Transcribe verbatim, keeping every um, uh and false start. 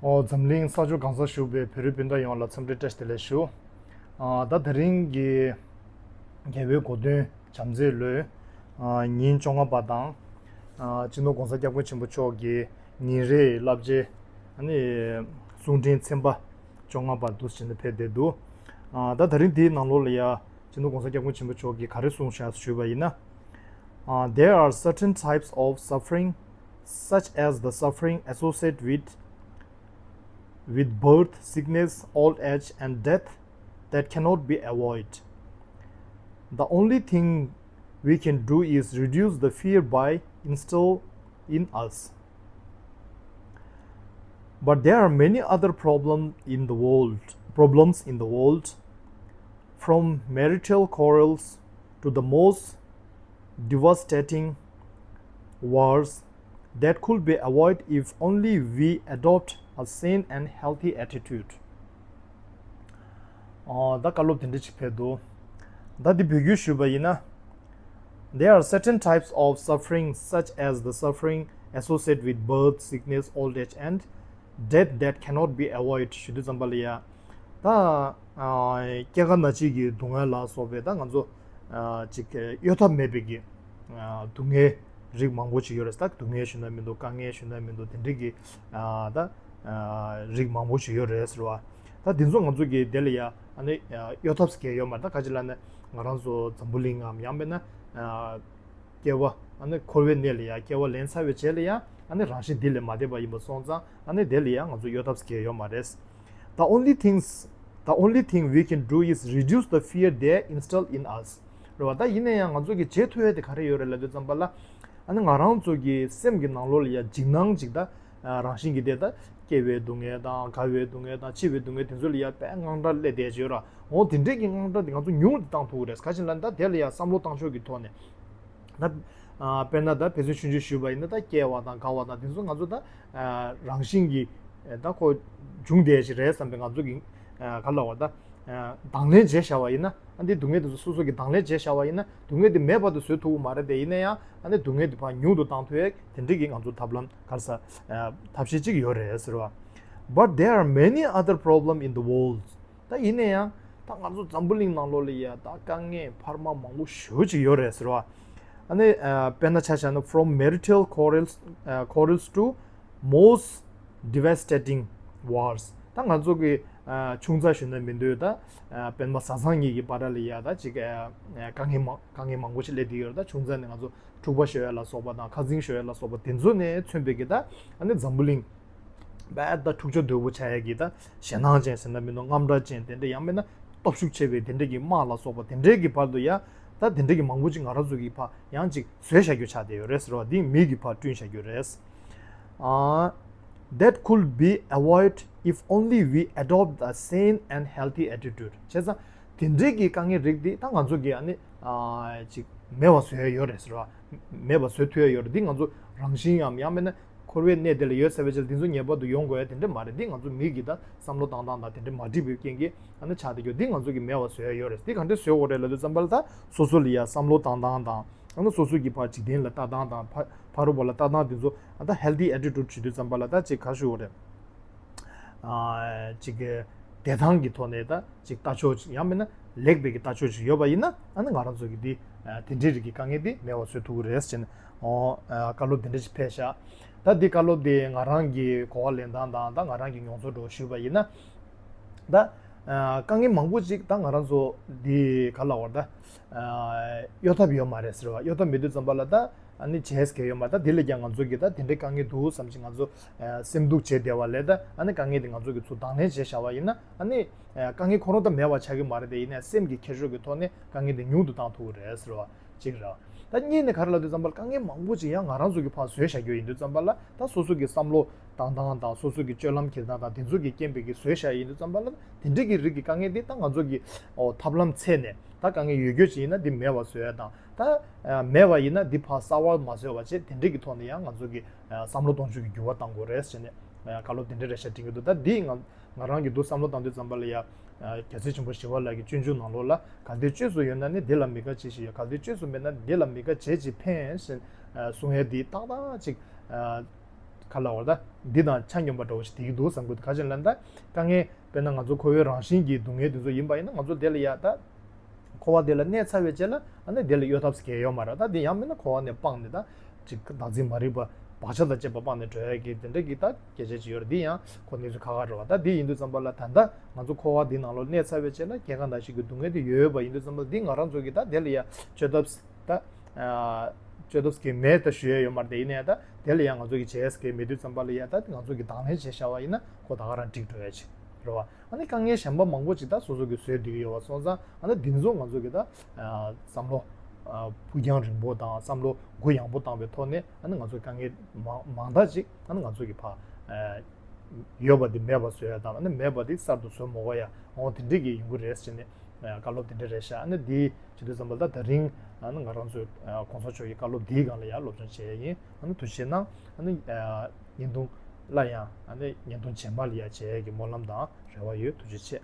ཨོ། འཛམ་གླིང་ས་ཕྱོགས་གང་སར་བཞུགས་པའི་བོད་རིགས་སྤུན་ཟླ་ཡོངས་ལ་འཚམས་འདྲི་བཀྲ་ཤིས་བདེ་ལེགས་ཞུ། ཨ། ད་དེ་རིང་གི་རྒྱལ་བའི་གོ་སྟོན་བྱམས་བརྩེའི་ལོའི་ཨ་ཉིན་བཅོ་ལྔ་པ་དང་། ཨ། སྤྱི་ནོར་༸གོང་ས་༸སྐྱབས་མགོན་ཆེན་པོ་མཆོག་གི་ཉིན་རེའི་བསླབ་བྱའི་ཨ་ནི་གསུང་འཕྲིན་ཚན་པ་བཅོ་ལྔ་པ་འདུག་སེ་བྱས་ནས་ཕེབས་བསྡད་འདུག་ཨ། ད་དེ་རིང་འདིའི་ནང་ལོགས་ལ་ཡ་སྤྱི་ནོར་༸གོང་ས་༸སྐྱབས་མགོན་ཆེན་པོ་མཆོག་གིས་ག་རེ་གསུངས་བཞག་ཞུས་པ་ཡིན་ན། Uh, there are certain types of suffering, such as the suffering associated with, with birth, sickness, old age, and death, that cannot be avoided. The only thing we can do is reduce the fear by instill in us. But there are many other problem in the world, problems in the world, from marital quarrels to the most devastating wars, that could be avoided if only we adopt a sane and healthy attitude. ཨོ། ད་བཀའ་སློབ་དེ་འདྲ་ཅིག་ཕེབས་འདུག་ད་འདི་བོད་བསྒྱུར་ཞུས་པ་ཡིན་ན། There are certain types of suffering, such as the suffering associated with birth, sickness, old age, and death that cannot be avoided. ཞུ་དུས་ཙམ་པ་ལ་ཡ། ད་ཨ་སྐྱེ་རྒ་ན་འཆི་གི་སྡུག་བསྔལ་ལ་སོགས་པའི་ད་ང་ཚོ་ཨ་ཅིག་གཡོལ་ཐབས་མེད་པའི་གི་ཨ་སྡུག་བསྔལ་རིགས་མང་པོ་ཅིག་ཡོད་རེད། ད་སྡུག་བསྔལ་ཞུ་ན་མི་འདུག་དཀའ་ངལ་ཞུ་ན་མི་འདུག་དེ་འདྲའི་གི་ཨ་ད་ཨ་རིགས་མང་པོ་ཞིག་ཡོད་རེད་ཟེར་བ། ད་དེ་ཚོ་ང་ཚོ་གི་དེ་ལ་ཡ་ཨ་ནི་ཨ་གཡོལ་ཐབས་ཀྱི་ཡོད་མ་རེད། ད་ག་ཅི་ལབ་ན་ང་རང་ཚོ་འཛམ་བུ་གླིང་ངམ་ཡང་མིན་ན་ཨ་སྐྱེ་བ་ཨ་ནི་འཁོར་བའི་གནས་ལ་ཡ་སྐྱེ་བ་ལེན་ཚར་བའི་རྗེས་ལ་ཡ་ཨ་ནི་རང་བཞིན་འདི་ལས་མ་འདས་པ་ཡིན་པ་སོང་ཙང་ཨ་ནི་དེ་ལ་ཡ་ང་ཚོ་གཡོལ་ཐབས་ཀྱི་ཡོད་མ་རེད། The only things, the only thing we can do is reduce the fear they instill in us. རེད་བ། ད་ཡིན་ན་ཡང་ང་ཚོ་གི་བྱེད་ཐུབ་ཡ་དེ་ག་རེ་ཡོད་རེད་ལབ་དུས་ཙམ་པ་ལ། ཨ་ནི་ང་རང་ཚོ་གི་སེམས་ཀྱི་ནང་ལོགས་ལ་ཡ་འཇིགས་སྣང་ཅིག་ད་རང་བཞིན་གྱི་དེ་ད་སྐྱེ་བའི་སྡུག་བསྔལ་དང་རྒ་བའི་སྡུག་བསྔལ་དང་འཆི་བའི་སྡུག་བསྔལ་དེ་ཚོ་ལ་ཡ་དཔེ་དངངས་སྐྲག་སླེབས་བསྡད་ཀྱི་ཡོད་ར། འོ་དེ་འདྲས་ཀྱི་དངངས་སྐྲག་དེ་ང་ཚོ་ཉུང་དུ་བཏང་ཐུབ་ཀྱི་རེད། ག་ཅི་ལབ་ན་ད་དེ་ལ་ཡ་བསམ་བློ་བཏང་ཕྱོགས་ཀྱི་ཐོག་ནས། ད་ཨ་དཔེར་ན་ད་ཕན་ཚུན་ཆུང་ཆུང་ཞུས་པ་ཡིན་ན་ད་སྐྱེ་བ་དང་རྒ་བ་དང་དེ་ཚོ་ང་ཚོ་ད་ཨ་རང་བཞིན་གྱིས་ཨ་ད་ཁོ་འབྱུང་བསྡད་ཀྱི་རེད་བསམ་པའི་ང་ཚོ་གི་ཨ་ག་ལབ་དགོས་ད་ཨ་དང་ལེན་བྱས་བཞག་པ་ཡིན་ན། ཨ་འདི་སྡུག་བསྔལ་དེ་ཚོ་སོ་སོ་གིས་དང་ལེན་བྱས་བཞག་པ་ཡིན་ན་སྡུག་བསྔལ་དེ་མེད་པར་དུ་བཟོ་ཐུབ་ཀྱི་མ་རེད་དེ། ཡིན་ན་ཡང་ཨ་ནི་སྡུག་བསྔལ་དེ་ཕར་ཉུང་དུ་བཏང་ཐུབ་ཡས་དེ་འདྲས་ཀྱི་ང་ཚོ་ཐབས་ལམ་ག་རེ་ཟེར་ཨ་ཐབས་ཤེས་གཅིག་ཡོད་རེད་ཟེར་བ། But there are many other problems in the world. ད་ཡིན་ན་ཡང་ད་ང་ཚོ་འཛམ་བུ་གླིང་ནང་ལོགས་ལ་ཡ་ད་དཀའ་ངལ་འཕར་མ་མང་པོ་ཞེ་པོ་ཅིག་ཡོད་རེད་ཟེར་བ། ཨ་ནི་ཨ་དཔེར་ན་ཆ་བཞག་ན། From marital quarrels, uh, quarrels to most devastating wars. ད་ང་ཚོ་གི་ཨ་ཆུང་ཙག་ཞུ་ན་མི་འདོད་ད་ཨ་སྤེན་པ་བཟའ་ཚང་གཉིས་ཀྱི་བར་ལ་ཡ་ད་ཅིག་ཨ་དཀའ་ངལ་མང་དཀའ་ངལ་མང་པོ་ཞིག་སླེབས་བསྡད་ཡོད་རེད། ད་ཆུང་ཙག་ནས་ང་ཚོ་འཁྲུག་པ་ཤོར་ཡ་ལ་སོགས་པ་དང་ཁ་འཛིང་ཤོར་ཡ་ལ་སོགས་པ་དེ་ཚོ་ནས་མཚོན་པའི་གི་ད་ཨ་ནི་འཛམ་བུ་གླིང་རྦད་དེ་འཁྲུག་ཆ་དོད་པོ་ཆགས་ཡ་གི་ད་ཞེད་སྣང་ཅན་ཟེར་ན་མི་འདུག་དངངས་སྐྲག་ཅན་དེ་འདྲ་ཡང་མིན་ན་སྟོབས་ཤུགས་ཆེ་བའི་དེ་འདྲ་གི་དམག་ལ་སོགས་པ་དེ་འདྲའི་གི་བར་དུ་ཡ་ད་དེ་འདྲ་གི་མང་པོ་ཅིག་ང་རང་ཚོ་གི་ཕར་ཡང་ཅིག་བཟོས་བཞག་རྒྱུ་ཆགས་བསྡད་ཡོད་རེད་ཟེར་བ། འདི་མི་གིས་ཕར་བསྐྲུན་བཞག་རྒྱུ་རེད། ཨ། That could be avoided if only we adopt a sane and healthy attitude. བྱས་ཙང་དེ་འདྲའི་གི་དཀའ་ངལ་རིགས་འདི་ད་ང་ཚོ་གིས་ཨ་ནི་ཨ་ཅིག་མེད་པ་བཟོ་ཡ་ཡོད་རེད་ཟེར་བ། མེད་པ་བཟོ་ཐུབ་ཡ་ཡོད་རེད། འདི་ང་ཚོ་རང་བཞིན་ཡང་ཡང་མིན་ན་འཁོར་བའི་གནས་འདི་ལ་ཡོད་ཚར་བའི་རྗེས་ལ་འདི་ཚོ་ངེས་པར་དུ་ཡོང་དགོས་ཡ་དེ་འདྲ་མ་རེད། འདི་ང་ཚོ་མི་གི་ད་བསམ་བློ་བཏང་སྟངས་དང་དེ་འདྲ་མ་འགྲིག་པའི་རྐྱེན་གྱིས་ཨ་ནི་ཆགས་བསྡད་རྒྱུ་འདི་ང་ཚོ་གིས་མེད་པ་བཟོ་ཡ་ཡོད་རེད། འདི་ག་འདྲ་བཟོ་དགོས་རེད་ལབ་དུས་ཙམ་པ་ལ་ད་སོ་སོ་ལ་ཡ་བསམ་བློ་བཏང་སྟངས་དང་། ཨ་ནི་སོ་སོ་གི་ཕར་འཇིག་རྟེན་ལ་ལྟ་སྟངས་དང་ཕ་ཕ་རོལ་པོ་ལ་ལྟ་སྟངས་དེ་ཚོ་ཨ་ད་healthy attitude བྱེད་དུས་ཙམ་པ་ལ་ད་ཅིག་ག་ཞུ་དགོས་རེད། ཨ་ཅིག་གི་བདེ་ཐང་གི་ཐོག་ནས་ད་ཅིག་ལྟ་ཕྱོགས་ཅིག་ཡང་མིན་ན་ལེགས་པའི་གི་ལྟ་ཕྱོགས་ཅིག་ཡོད་པ་ཡིན་ན་ཨ་ནི་ང་རང་ཚོ་གི་འདི་ཨ་དེ་འདྲའི་རིགས་ཀྱི་དཀའ་ངལ་འདི་མེད་པ་བཟོ་ཐུབ་ཀྱི་རེད་ཟེར་ནས་ཨོ་ཨ་བཀའ་སློབ་དེ་འདྲ་ཞིག་ཕེབས་ཤག་ད་འདི་བཀའ་སློབ་འདི་ང་རང་གི་གོ་བ་ལེན་སྟངས་དང་ད་ང་རང་གི་མྱོང་ཚོར་འདྲ་བོ་ཞུས་པ་ཡིན་ན། ད་ཨ་དཀའ་ངལ་མང་པོ་ཅིག་ད་ང་རང་ཚོ་འདི་ག་ལབ་དགོས་རེད། ད་ཨ་གཡོལ་ཐབས་ཡོད་མ་རེད་ཟེར་བ། གཡོལ་ཐབས་མེད་དུས་ཙམ་པ་ལ་ད་ཨ་ནི་བྱས་ཀྱི་ཡོད་མ་རེད། ད་དེ་ལས་ཀྱང་ང་ཚོ་གིས་ད་དེ་འདྲའི་དཀའ་ངལ་འདུག་བསམ་ཅིག་ང་ཚོ་ཨ་སེམས་སྡུག་བྱས་བསྡད་པ་ལས་ད་ཨ་ནི་དཀའ་ངལ་དེ་ང་ཚོ་གིས་ཚུར་དང་ལེན་བྱས་བཞག་པ་ཡིན་ན་ཨ་ནི་ཨ་དཀའ་ངལ་ཁོ་རང་ད་མེད་པ་ཆགས་ཀྱི་མ་རེད་དེ། ཡིན་ནའི་སེམས་ཀྱི་འཁྱེར་ཕྱོགས་ཀྱི་ཐོག་ནས་དཀའ་ངལ་དེ་ཉུང་དུ་བཏང་ཐུབ་ཀྱི་རེད་ཟེར་བ། གཅིག་རེད། ད་གཉིས་ནས་ག་རེ་ལབ་དུས་ཙམ་པ་ལ་དཀའ་ངལ་མང་པོ་ཅིག་ཡང་ང་རང་ཚོ་གིས་ཕར་བཟོས་བཞག་རྒྱུ་ཡིན་དུས་ཙམ་པ་ལ་ད་སོ་སོ་གི་བསམ་བློ་བཏང་སྟངས་དང་སོ་སོ་གི་སྤྱོད་ལམ་འཁྱེར་སྟངས་དང་དེ་ཚོ་གི་རྐྱེན་པས་ཀྱི་བཟོས་བཞག་ཡིན་དུས་ཙམ་པ་ལ་དེ་འདྲའི་གི་རིགས་ཀྱི་དཀའ་ངལ་འདི་ད་ང་ཚོ་གི་ཨོ་ཐབས་ལམ་འཚོལ་ནས་ད་དཀའ་ངལ་ཡོད་རྒྱུ་ཅིག་ཡིན་ན་འདི་མེད་པ་བཟོ་ཡ་དང་། ད་ཨ་མེད་པ་ཡིན་ན་འདི་ཕར་གསར་པ་མ་བཟོས་པ་བྱས་དེ་འདྲའི་གི་ཐོག་ནས་ཡང་ང་ཚོ་གི་ཨ་བསམ་བློ་གཏོང་ཕྱོགས་ཀྱི་འགྱུར་བ་གཏང་དགོས་རེད་ཟེར་ནས་ཨ་བཀའ་སློབ་དེ་འདྲ་རེ་ཞིག་འདྲི་གི་འདུག་ད་འདི་ང་ང་རང་གི་འདུག་བསམ་བློ་བཏང་དུས་ཙམ་པ་ལ་ཡ། ཨ་རྒྱལ་སྲས་ཆེན་པོ་ཞི་བ་ལྷ་གི་སྤྱོད་འཇུག་ནང་ལོགས་ལ་གལ་ཏེ་བཅོས་སུ་ཡོད་ན་ནི་འདི་ལ་མི་དགའ་བྱས་ཤིག་ཡོད། གལ་ཏེ་བཅོས་སུ་མེད་ན་འདི་ལ་མི་དགའ་བྱས་ཅིག་ཕན་ཟེར་ཨ་གསུང་ཡས་འདི་ཏག་ཏག་ཅིག་ཨ་ ག་ལ་བར་ད་འདི་དང་ཆ་སྙོམས་པ་འདྲ་བོ་ཞིག་བསྡད་ཀྱི་འདུག་བསམ་གྱི་འདུག་ག་ཅི་ལབ་ན་ད་དཀའ་ངལ་དཔེར་ན་ང་ཚོ་འཁོར་བའི་རང་བཞིན་གྱི་སྡུག་བསྔལ་དེ་ཚོ་ཡིན་པ་ཡིན་ན་ང་ཚོ་དེ་ལ་ཡ་ད་འཁོར་བ་དེ་ལ་གནས་ཚར་བའི་རྗེས་ལ་ཨ་ནི་དེ་ལ་གཡོལ་ཐབས་ཟེར་གྱི་ཡོད་མ་རེད། ད་དེ་ཡང་མིན་ན་འཁོར་བ་ནས་སྤངས་ནས་ད་ཅིག་བདག་འཛིན་མ་རིག་པ་བག་ཆགས་དང་བཅས་པ་སྤངས་ནས་འགྲོ་ཡ་གི་དེ་འདྲ་གི་ད་སྐད་ཆ་ཅིག་ཡོད་རེད། འདི་ཡང་ཁོ་གནས་ཚུལ་ཁག་ཁག་རེད་བ། ད་དེ་ཡིན་དུས་ཙམ་པ་ལ་ད་ལྟ་ང་ཚོ་འཁོར་བ་འདི་ནང་ལོགས་གནས་ཚར་བའི་རྗེས་ལ་སྐྱེ་རྒ་ན་འཆི་གི་སྡུག་བསྔལ་དེ་ཡོད་པ་ཡིན་དུས་ཙམ་པ་ལ་འདི་ང་རང་ཚོ་གི་ད་དེ་ལ་ཡ་གཡོལ་ཐབས་ད་གཡོལ་ཐབས་ཀྱི་མེད་ད་ཞུ་ཡ་ཡོད་མ་རེད། དེ་ཡིན་ནའི་ད་དེ་ལ་ཡང་ང་ཚོ་གི་བྱས་ཟེར་མེད་དུས་ཙམ་པ་ལ་ཡ་ད་ང་ཚོ་གི་དང་ལེན་བྱས་བཞག་པ་ཡིན་ན་ཁོ་ད་ག་རང་འགྲིག་འགྲོ་ཡ་ཆེ་རེད་བ། ཨ་ནི་དཀའ་ངལ་གཞན་པ་མང་པོ་ཅིག་ད་སོ་སོ་གི་བཟོས་བསྡད་ཀྱི་ཡོད་པ་སོང་ཙང་ཨ་ནི་འདི་ཚོ་ང་ཚོ་གི་ད་བསམ་བློ་ཕུགས་རྒྱང་རིང་པོ་དང་བསམ་བློ་གུ་ཡངས་པོ་བཏང་བའི་ཐོག་ནས་ཨ་ནི་ང་ཚོ་དཀའ་ངལ་མང་མང་དག་ཅིག་ཨ་ནི་ང་ཚོ་གི་ཕ་ཡོད་པ་འདི་མེད་པ་བཟོ་ཡ་དང་ཨ་ནི་མེད་པ་འདི་གསར་དུ་བཟོ་མི་དགོས་ཡ་འོ་དེ་འདྲས་ཀྱི་ཡོང་གི་རེད་ཟེར་ནས་བཀའ་སློབ་དེ་འདྲས་རེད་ཤག་ཨ་ནི་འདི་བྱེད་དུས་ཙམ་པ་ད་དེ་རིང་ཨ་ནི་ང་རང་ཚོའི་གོང་ས་མཆོག་གི་བཀའ་སློབ་འདིའི་སྒང་ལ་ཡ་སློབ་སྦྱོང་བྱས་ཡ་ཡིན། ཨ་ནི་ཐུགས་རྗེ་གནང་། ཨ་ནི་བརྙན་ཐུང་སླར་ཡང་ཨ་ནི་བརྙན་ཐུང་རྗེས་མ་ལ་ཡ་མཇལ་ཡ་གི་སྨོན་ལམ་དང་རེ་བ་ཡོད། ཐུགས་རྗེ་ཆེ།